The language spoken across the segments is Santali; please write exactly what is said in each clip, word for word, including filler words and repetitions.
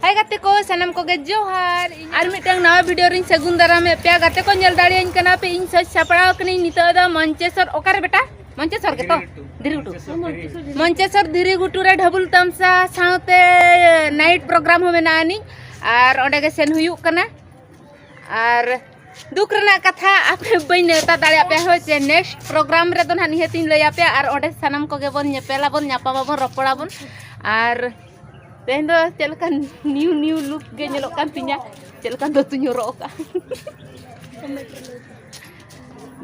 ᱦᱟᱭ ᱜᱟᱛᱮ ᱠᱚ, ᱥᱟᱱᱟᱢ ᱠᱚᱜᱮ ᱡᱚᱦᱟᱨ᱾ ᱤᱧ ᱟᱨ ᱢᱤᱫᱴᱟᱝ ᱱᱟᱣᱟ ᱵᱷᱤᱰᱤᱭᱳ ᱨᱤᱧ ᱥᱟᱹᱜᱩᱱ ᱫᱟᱨᱟᱢᱮᱫ ᱯᱮᱭᱟ᱾ ᱜᱟᱛᱮ ᱠᱚ, ᱧᱮᱞ ᱫᱟᱲᱮᱭᱟᱹᱧ ᱠᱟᱱᱟ ᱯᱮ, ᱤᱧ ᱥᱟᱡᱽ ᱥᱟᱯᱲᱟᱣ ᱠᱟᱹᱱᱟᱹᱧ ᱱᱤᱛᱚᱜ ᱫᱚ ᱢᱚᱧᱪᱮᱥᱚᱨ, ᱚᱠᱟᱨᱮ ᱵᱮᱴᱟ? ᱢᱚᱧᱪᱮᱥᱚᱨ ᱜᱮᱛᱚ? ᱫᱷᱤᱨᱤ ᱜᱷᱩᱴᱩ᱾ ᱢᱚᱧᱪᱮᱥᱚᱨ ᱫᱷᱤᱨᱤ ᱜᱷᱩᱴᱩ ᱨᱮ ᱰᱷᱟᱵᱩᱞ ᱛᱟᱢᱥᱟ ᱥᱟᱶᱛᱮ ᱱᱟᱭᱤᱴ ᱯᱨᱳᱜᱨᱟᱢ ᱦᱚᱸ ᱢᱮᱱᱟᱜ ᱟᱹᱱᱤᱡ, ᱟᱨ ᱚᱸᱰᱮ ᱜᱮ ᱥᱮᱱ ᱦᱩᱭᱩᱜ ᱠᱟᱱᱟ᱾ ᱟᱨ ᱫᱩᱠ ᱨᱮᱱᱟᱜ ᱠᱟᱛᱷᱟ, ᱟᱯᱮ ᱵᱟᱹᱧ ᱱᱮᱣᱛᱟ ᱫᱟᱲᱮᱭᱟᱜ ᱯᱮᱭᱟ, ᱦᱳᱭ ᱪᱮ? ᱱᱮᱠᱥᱴ ᱯᱨᱳᱜᱨᱟᱢ ᱨᱮᱫᱚ ᱱᱟᱦᱟᱜ ᱱᱤᱦᱟᱹᱛᱤᱧ ᱞᱟᱹᱭ ᱟᱯᱮᱭᱟ, ᱟᱨ ᱚᱸᱰᱮ ᱥᱟᱱᱟᱢ ᱠᱚᱜᱮ ᱵᱚᱱ ᱧᱮᱯᱮᱞᱟᱵᱚᱱ, ᱧᱟᱯᱟᱢᱟᱵᱚᱱ, ᱨᱚᱯᱚᱲᱟᱵᱚᱱ᱾ ᱟᱨ ᱛᱮᱦᱮᱧ ᱫᱚ ᱪᱮᱫ ᱞᱮᱠᱟ ᱱᱤᱭᱩ ᱱᱤᱭᱩ ᱞᱩᱠ ᱜᱮ ᱧᱮᱞᱚᱜ ᱠᱟᱱ ᱛᱤᱧᱟ, ᱪᱮᱫ ᱞᱮᱠᱟ ᱫᱚᱛᱩᱧ ᱦᱚᱨᱚᱜ ᱟᱠᱟᱫ᱾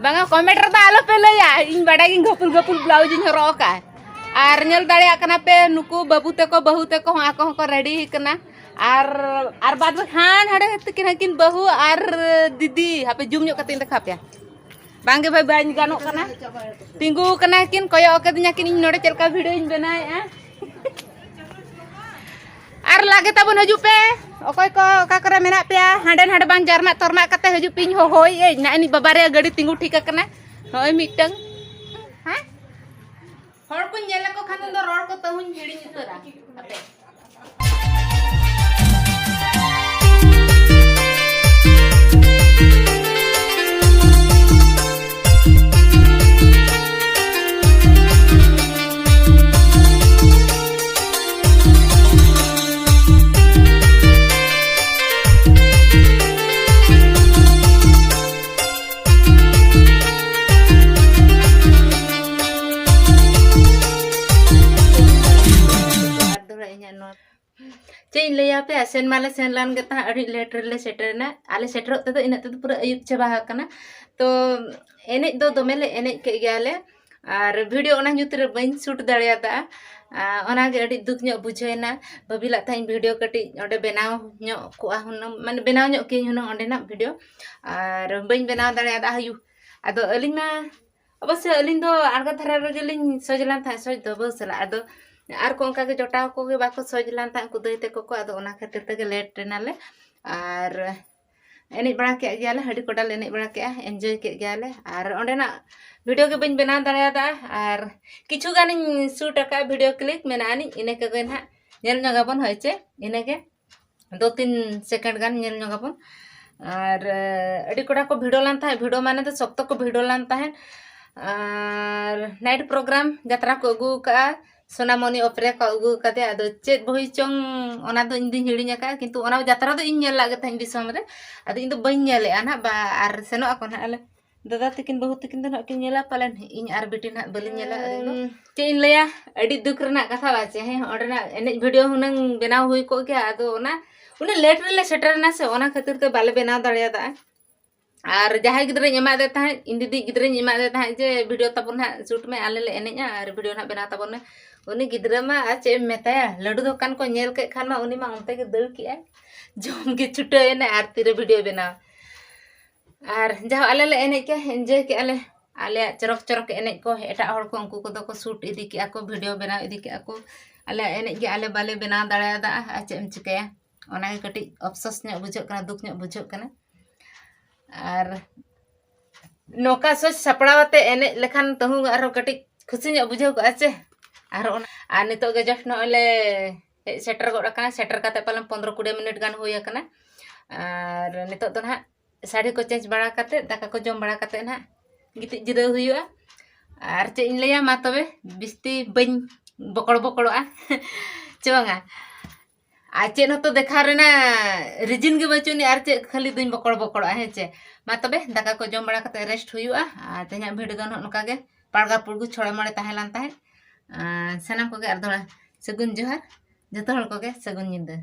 ᱵᱟᱝᱟ, ᱠᱚᱢᱮᱱᱴ ᱨᱮᱫᱚ ᱟᱞᱚᱯᱮ ᱞᱟᱹᱭᱟ, ᱤᱧ ᱵᱟᱰᱟᱭ ᱜᱤᱧ ᱜᱷᱟᱹᱯᱩᱞ ᱜᱷᱟᱹᱯᱩᱞ ᱵᱞᱟᱣᱩᱡᱽ ᱤᱧ ᱦᱚᱨᱚᱜ ᱟᱠᱟᱫ᱾ ᱟᱨ ᱧᱮᱞ ᱫᱟᱲᱮᱭᱟᱜ ᱠᱟᱱᱟ ᱯᱮ, ᱱᱩᱠᱩ ᱵᱟᱹᱵᱩ ᱛᱟᱠᱚ, ᱵᱟᱹᱦᱩ ᱛᱟᱠᱚ ᱦᱚᱸ ᱟᱠᱚ ᱦᱚᱸᱠᱚ ᱨᱮᱰᱤ ᱟᱠᱟᱱᱟ᱾ ᱟᱨ, ᱟᱨ ᱵᱟᱫᱽ ᱵᱟᱠᱷᱟᱱ ᱦᱟᱸᱰᱮ ᱛᱟᱹᱠᱤᱱ ᱦᱟᱹᱠᱤᱱ ᱵᱟᱹᱦᱩ ᱟᱨ ᱫᱤᱫᱤ, ᱦᱟᱯᱮ ᱡᱩᱢ ᱧᱚᱜ ᱠᱟᱛᱮ ᱤᱧ ᱫᱮᱠᱷᱟᱣ ᱯᱮᱭᱟ᱾ ᱵᱟᱝᱜᱮ ᱵᱷᱟᱹᱭ, ᱵᱟᱹᱧ ᱜᱟᱱᱚᱜ ᱠᱟᱱᱟ᱾ ᱛᱤᱸᱜᱩ ᱠᱟᱱᱟ ᱠᱤᱱ, ᱠᱚᱭᱚᱜ ᱟᱠᱟᱫᱤᱧᱟ ᱠᱤᱱ, ᱤᱧ ᱱᱚᱰᱮ ᱪᱮᱫ ᱞᱮᱠᱟ ᱵᱷᱤᱰᱤᱭᱳᱧ ᱵᱮᱱᱟᱣᱮᱫᱼᱟ᱾ ᱟᱨ ᱞᱟᱜᱮ ᱛᱟᱵᱚᱱ ᱦᱤᱡᱩᱜ ᱯᱮ, ᱚᱠᱚᱭ ᱠᱚ ᱚᱠᱟ ᱠᱚᱨᱮ ᱢᱮᱱᱟᱜ ᱯᱮᱭᱟ, ᱦᱟᱸᱰᱮ ᱱᱟᱰᱮ ᱵᱟᱝ ᱡᱟᱨᱢᱟᱜ ᱛᱚᱨᱢᱟᱜ ᱠᱟᱛᱮ ᱦᱤᱡᱩᱜ ᱯᱮ᱾ ᱤᱧ ᱦᱚᱦᱚᱭᱮᱫ ᱟᱹᱧ, ᱱᱟ ᱤᱱᱤᱡ ᱵᱟᱵᱟ ᱨᱮᱭᱟᱜ ᱜᱟᱹᱰᱤ ᱛᱤᱸᱜᱩ ᱴᱷᱤᱠ ᱟᱠᱟᱱᱟ᱾ ᱱᱚᱜᱼᱚᱭ ᱢᱤᱫᱴᱟᱝ, ᱦᱮᱸ, ᱦᱚᱲ ᱠᱚᱧ ᱧᱮᱞ ᱞᱮᱠᱚ ᱠᱷᱟᱱ ᱫᱚ ᱨᱚᱲ ᱠᱚ ᱛᱟᱹᱦᱩᱧ ᱦᱤᱲᱤᱧ ᱩᱛᱟᱹᱨᱟ᱾ ᱦᱟᱯᱮ᱾ ᱟᱨ ᱫᱚᱦᱲᱟ ᱤᱧᱟᱹᱜ ᱱᱚᱣᱟ ᱪᱮᱫ ᱤᱧ ᱞᱟᱹᱭᱟ ᱟᱯᱮᱭᱟ, ᱥᱮᱱ ᱢᱟᱞᱮ ᱥᱮᱱ ᱞᱮᱱ ᱜᱮ ᱛᱟᱦᱮᱸᱫ, ᱟᱹᱰᱤ ᱞᱮᱴ ᱨᱮᱞᱮ ᱥᱮᱴᱮᱨᱮᱱᱟ᱾ ᱟᱞᱮ ᱥᱮᱴᱮᱨᱚᱜ ᱛᱮᱫᱚ ᱤᱱᱟᱹᱜ ᱛᱮᱫᱚ ᱯᱩᱨᱟᱹ ᱟᱹᱭᱩᱵ ᱪᱟᱵᱟ ᱟᱠᱟᱱᱟ᱾ ᱛᱚ ᱮᱱᱮᱡ ᱫᱚ ᱫᱚᱢᱮ ᱞᱮ ᱮᱱᱮᱡ ᱠᱮᱫ ᱜᱮᱭᱟᱞᱮ, ᱟᱨ ᱵᱷᱤᱰᱤᱭᱳ ᱚᱱᱟ ᱧᱩᱛ ᱨᱮ ᱵᱟᱹᱧ ᱥᱩᱴ ᱫᱟᱲᱮᱭᱟᱫᱟ᱾ ᱟᱨ ᱚᱱᱟᱜᱮ ᱟᱹᱰᱤ ᱫᱩᱠ ᱧᱚᱜ ᱵᱩᱡᱷᱟᱹᱣᱮᱱᱟ᱾ ᱵᱷᱟᱹᱵᱤ ᱞᱮᱫ ᱛᱟᱦᱮᱸᱫ ᱵᱷᱤᱰᱤᱭᱳ ᱠᱟᱹᱴᱤᱡ ᱚᱸᱰᱮ ᱵᱮᱱᱟᱣ ᱧᱚᱜ ᱠᱚᱜᱼᱟ ᱦᱩᱱᱟᱹᱝ, ᱢᱟᱱᱮ ᱵᱮᱱᱟᱣ ᱧᱚᱜ ᱠᱤᱭᱟᱹᱧ ᱦᱩᱱᱟᱹᱝ ᱚᱸᱰᱮᱱᱟᱜ ᱵᱷᱤᱰᱤᱭᱳ, ᱟᱨ ᱵᱟᱹᱧ ᱵᱮᱱᱟᱣ ᱫᱟᱲᱮᱭᱟᱫᱟ᱾ ᱦᱟᱭᱩ, ᱟᱫᱚ ᱟᱹᱞᱤᱧ ᱢᱟ ᱚᱵᱚᱥᱥᱳᱭ ᱟᱹᱞᱤᱧ ᱫᱚ ᱟᱬᱜᱟ ᱫᱷᱟᱨᱟ ᱨᱮᱜᱮᱞᱤᱧ ᱥᱚᱡᱽ ᱞᱮᱱ ᱛᱟᱦᱮᱸᱫ, ᱥᱚᱡᱽ ᱫᱚ ᱵᱟᱹᱦᱩ ᱥᱟᱞᱟᱜ᱾ ᱟᱫᱚ ᱟᱨ ᱠᱚ ᱚᱱᱠᱟ ᱜᱮ ᱡᱚᱴᱟᱣ ᱠᱚᱜᱮ ᱵᱟᱠᱚ ᱥᱚᱡᱽ ᱞᱮᱱ ᱛᱟᱦᱮᱸᱫ, ᱩᱱᱠᱩ ᱫᱟᱹᱭ ᱛᱟᱠᱚ ᱠᱚ᱾ ᱟᱫᱚ ᱚᱱᱟ ᱠᱷᱟᱹᱛᱤᱨ ᱛᱮᱜᱮ ᱞᱮᱴ ᱮᱱᱟᱞᱮ᱾ ᱟᱨ ᱮᱱᱮᱡ ᱵᱟᱲᱟ ᱠᱮᱫ ᱜᱮᱭᱟᱞᱮ, ᱦᱟᱺᱰᱤ ᱠᱚᱰᱟ ᱞᱮ ᱮᱱᱮᱡ ᱵᱟᱲᱟ ᱠᱮᱫᱼᱟ, ᱮᱱᱡᱚᱭ ᱠᱮᱫ ᱜᱮᱭᱟᱞᱮ᱾ ᱟᱨ ᱚᱸᱰᱮᱱᱟᱜ ᱵᱷᱤᱰᱤᱭᱳ ᱜᱮ ᱵᱟᱹᱧ ᱵᱮᱱᱟᱣ ᱫᱟᱲᱮᱭᱟᱫᱟ, ᱟᱨ ᱠᱤᱪᱷᱩ ᱜᱟᱱᱤᱧ ᱥᱩᱴ ᱟᱠᱟᱫᱼᱟ, ᱵᱷᱤᱰᱤᱭᱳ ᱠᱞᱤᱯ ᱢᱮᱱᱟᱜ ᱟᱹᱱᱤᱡ, ᱤᱱᱟᱹ ᱠᱚᱜᱮ ᱱᱟᱦᱟᱜ ᱧᱮᱞ ᱧᱚᱜ ᱟᱵᱚᱱ, ᱦᱳᱭ ᱪᱮ? ᱤᱱᱟᱹᱜᱮ᱾ ᱫᱩ ᱛᱤᱱ ᱥᱮᱠᱮᱱᱰ ᱜᱟᱱ ᱧᱮᱞ ᱧᱚᱜ ᱟᱵᱚᱱ᱾ ᱟᱨ ᱟᱹᱰᱤ ᱠᱚᱲᱟ ᱠᱚ ᱵᱷᱤᱲᱚ ᱞᱮᱱ ᱛᱟᱦᱮᱸᱫ, ᱵᱷᱤᱲᱚ ᱢᱟᱱᱮ ᱫᱚ ᱥᱚᱠᱛᱚ ᱠᱚ ᱵᱷᱤᱲᱚ ᱞᱮᱱ ᱛᱟᱦᱮᱸᱫ᱾ ᱟᱨ ᱱᱟᱭᱤᱴ ᱯᱨᱳᱜᱨᱟᱢ ᱡᱟᱛᱨᱟ ᱠᱚ ᱟᱹᱜᱩ ᱟᱠᱟᱫᱼᱟ, ᱥᱳᱱᱟᱢᱚᱱᱤ ᱚᱯᱮᱨᱟ ᱠᱚ ᱟᱹᱜᱩ ᱟᱠᱟᱫᱮᱭᱟ᱾ ᱟᱫᱚ ᱪᱮᱫ ᱵᱳᱭ ᱪᱚᱝ, ᱚᱱᱟ ᱫᱚ ᱤᱧ ᱫᱚᱧ ᱦᱤᱲᱤᱧ ᱟᱠᱟᱫᱼᱟ, ᱠᱤᱱᱛᱩ ᱚᱱᱟ ᱡᱟᱛᱨᱟ ᱫᱚ ᱤᱧ ᱧᱮᱞ ᱞᱟᱜ ᱜᱮ ᱛᱟᱦᱮᱸᱫ ᱫᱤᱥᱚᱢ ᱨᱮ᱾ ᱟᱫᱚ ᱤᱧ ᱫᱚ ᱵᱟᱹᱧ ᱧᱮᱞᱮᱫᱼᱟ ᱱᱟᱦᱟᱜ, ᱵᱟ, ᱟᱨ ᱥᱮᱱᱚᱜ ᱟᱠᱚ ᱱᱟᱦᱟᱜ ᱟᱞᱮ ᱫᱟᱫᱟ ᱛᱟᱹᱠᱤᱱ, ᱵᱟᱹᱦᱩ ᱛᱟᱹᱠᱤᱱ ᱫᱚ ᱱᱟᱦᱟᱜ ᱠᱤᱱ ᱧᱮᱞᱟ ᱯᱟᱞᱮᱱ, ᱤᱧ ᱟᱨ ᱵᱤᱴᱤ ᱱᱟᱦᱟᱜ ᱵᱟᱹᱞᱤᱧ ᱧᱮᱞᱟ᱾ ᱟᱹᱞᱤᱧ ᱫᱚ ᱪᱮᱫ ᱤᱧ ᱞᱟᱹᱭᱟ, ᱟᱹᱰᱤ ᱫᱩᱠ ᱨᱮᱱᱟᱜ ᱠᱟᱛᱷᱟ ᱵᱟ ᱪᱮ? ᱦᱮᱸ, ᱚᱸᱰᱮᱱᱟᱜ ᱮᱱᱮᱡ ᱵᱷᱤᱰᱤᱭᱳ ᱦᱩᱱᱟᱹᱝ ᱵᱮᱱᱟᱣ ᱦᱩᱭ ᱠᱚᱜ ᱜᱮᱭᱟ᱾ ᱟᱫᱚ ᱚᱱᱟ ᱩᱱᱟᱹᱜ ᱞᱮᱴ ᱨᱮᱞᱮ ᱥᱮᱴᱮᱨ ᱮᱱᱟ ᱥᱮ, ᱚᱱᱟ ᱠᱷᱟᱹᱛᱤᱨ ᱛᱮ ᱵᱟᱞᱮ ᱵᱮᱱᱟᱣ ᱫᱟᱲᱮᱭᱟᱫᱟ᱾ ᱟᱨ ᱡᱟᱦᱟᱸᱭ ᱜᱤᱫᱽᱨᱟᱹᱧ ᱮᱢᱟᱫᱮ ᱛᱟᱦᱮᱸᱫ, ᱤᱧ ᱫᱤᱫᱤ ᱜᱤᱫᱽᱨᱟᱹᱧ ᱮᱢᱟᱫᱮ ᱛᱟᱦᱮᱸᱫ ᱡᱮ ᱵᱷᱤᱰᱤᱭᱳ ᱛᱟᱵᱚᱱ ᱦᱟᱸᱜ ᱥᱩᱴ ᱢᱮ, ᱟᱞᱮ ᱞᱮ ᱮᱱᱮᱡᱼᱟ ᱟᱨ ᱵᱷᱤᱰᱤᱭᱳ ᱦᱟᱸᱜ ᱵᱮᱱᱟᱣ ᱛᱟᱵᱚᱱ ᱢᱮ᱾ ᱩᱱᱤ ᱜᱤᱫᱽᱨᱟᱹ ᱢᱟ ᱟᱨ ᱪᱮᱫ ᱮᱢ ᱢᱮᱛᱟᱭᱟ, ᱞᱟᱹᱰᱩ ᱫᱚᱠᱟᱱ ᱠᱚ ᱧᱮᱞ ᱠᱮᱫ ᱠᱷᱟᱱ ᱢᱟ ᱩᱱᱤ ᱢᱟ ᱚᱱᱛᱮ ᱜᱮ ᱫᱟᱹᱲ ᱠᱮᱜᱼᱟᱭ, ᱡᱚᱢ ᱜᱮ ᱪᱷᱩᱴᱟᱹᱣ ᱮᱱᱟᱭ ᱟᱨ ᱛᱤᱨᱮ ᱵᱷᱤᱰᱤᱭᱳ ᱵᱮᱱᱟᱣ᱾ ᱟᱨ ᱡᱟᱦᱟᱸ ᱟᱞᱮ ᱞᱮ ᱮᱱᱮᱡ ᱠᱮᱜᱼᱟ, ᱮᱱᱡᱚᱭ ᱠᱮᱜᱼᱟ ᱞᱮ᱾ ᱟᱞᱮᱭᱟᱜ ᱪᱚᱨᱚᱠ ᱪᱚᱨᱚᱠ ᱮᱱᱮᱡ ᱠᱚ ᱮᱴᱟᱜ ᱦᱚᱲ ᱠᱚ, ᱩᱱᱠᱩ ᱠᱚᱫᱚ ᱠᱚ ᱥᱩᱴ ᱤᱫᱤ ᱠᱮᱜᱼᱟ ᱠᱚ, ᱵᱷᱤᱰᱤᱭᱳ ᱵᱮᱱᱟᱣ ᱤᱫᱤ ᱠᱮᱜᱼᱟ ᱠᱚ᱾ ᱟᱞᱮᱭᱟᱜ ᱮᱱᱮᱡ ᱜᱮ ᱟᱞᱮ ᱵᱟᱞᱮ ᱵᱮᱱᱟᱣ ᱫᱟᱲᱮᱭᱟᱫᱟ᱾ ᱟᱨ ᱪᱮᱫ ᱮᱢ ᱪᱤᱠᱟᱹᱭᱟ, ᱚᱱᱟᱜᱮ ᱠᱟᱹᱴᱤᱡ ᱟᱯᱥᱳᱥ ᱧᱚᱜ ᱵᱩᱡᱷᱟᱹᱜ ᱠᱟᱱᱟ, ᱫᱩᱠ ᱧᱚᱜ ᱵᱩᱡᱷᱟᱹᱜ ᱠᱟᱱᱟ᱾ ᱟᱨ ᱱᱚᱝᱠᱟ ᱥᱚᱡᱽ ᱥᱟᱯᱲᱟᱣ ᱟᱛᱮ ᱮᱱᱮᱡ ᱞᱮᱠᱷᱟᱱ ᱛᱟᱹᱦᱩ ᱟᱨᱦᱚᱸ ᱠᱟᱹᱴᱤᱡ ᱠᱷᱩᱥᱤ ᱧᱚᱜ ᱵᱩᱡᱷᱟᱹᱣ ᱠᱚᱜᱼᱟ ᱪᱮ᱾ ᱟᱨ ᱚᱱᱟ, ᱟᱨ ᱱᱤᱛᱚᱜ ᱜᱮ ᱡᱟᱥᱴ ᱱᱚᱜᱼᱚᱭ ᱞᱮ ᱦᱮᱡ ᱥᱮᱴᱮᱨ ᱜᱚᱫ ᱟᱠᱟᱱᱟ᱾ ᱥᱮᱴᱮᱨ ᱠᱟᱛᱮ ᱯᱟᱞᱮᱱ ᱯᱚᱱᱫᱽᱨᱚ ᱠᱩᱲᱤ ᱢᱤᱱᱤᱴ ᱜᱟᱱ ᱦᱩᱭ ᱟᱠᱟᱱᱟ᱾ ᱟᱨ ᱱᱤᱛᱚᱜ ᱫᱚ ᱱᱟᱦᱟᱜ ᱥᱟᱹᱲᱤ ᱠᱚ ᱪᱮᱧᱡᱽ ᱵᱟᱲᱟ ᱠᱟᱛᱮ, ᱫᱟᱠᱟ ᱠᱚ ᱡᱚᱢ ᱵᱟᱲᱟ ᱠᱟᱛᱮ ᱱᱟᱦᱟᱜ ᱜᱤᱛᱤᱡ ᱡᱤᱨᱟᱹᱣ ᱦᱩᱭᱩᱜᱼᱟ᱾ ᱟᱨ ᱪᱮᱫ ᱤᱧ ᱞᱟᱹᱭᱟ, ᱢᱟ ᱛᱚᱵᱮ ᱵᱤᱥᱛᱤ ᱵᱟᱹᱧ ᱵᱚᱠᱚᱲ ᱵᱚᱠᱚᱲᱚᱜᱼᱟ ᱪᱮ ᱵᱟᱝᱟ? ᱟᱨ ᱪᱮᱫ ᱦᱚᱸᱛᱚ ᱫᱮᱠᱷᱟᱣ ᱨᱮᱱᱟᱜ ᱨᱤᱡᱤᱱ ᱜᱮ ᱵᱟᱹᱪᱩᱜ ᱟᱹᱱᱤᱡ, ᱟᱨ ᱪᱮᱫ ᱠᱷᱟᱹᱞᱤ ᱫᱩᱧ ᱵᱚᱠᱚᱲ ᱵᱚᱠᱚᱲᱚᱜᱼᱟ, ᱦᱮᱸ ᱪᱮ? ᱢᱟ ᱛᱚᱵᱮ ᱫᱟᱠᱟ ᱠᱚ ᱡᱚᱢ ᱵᱟᱲᱟ ᱠᱟᱛᱮ ᱨᱮᱥᱴ ᱦᱩᱭᱩᱜᱼᱟ᱾ ᱟᱨ ᱛᱮᱦᱮᱧᱟᱜ ᱵᱷᱤᱰᱤᱭᱳ ᱫᱚ ᱱᱚᱜᱼᱚ ᱱᱚᱝᱠᱟ ᱜᱮ ᱯᱟᱲᱜᱟ ᱯᱩᱲᱜᱩ ᱪᱷᱚᱲᱮ ᱢᱚᱲᱮ ᱛᱟᱦᱮᱸ ᱞᱮᱱ ᱛᱟᱦᱮᱸᱫ᱾ ᱟᱨ ᱥᱟᱱᱟᱢ ᱠᱚᱜᱮ ᱟᱨ ᱫᱚᱦᱲᱟ ᱥᱟᱹᱜᱩᱱ ᱡᱚᱦᱟᱨ, ᱡᱚᱛᱚ ᱦᱚᱲ ᱠᱚᱜᱮ ᱥᱟᱹᱜᱩᱱ ᱧᱤᱫᱟᱹ᱾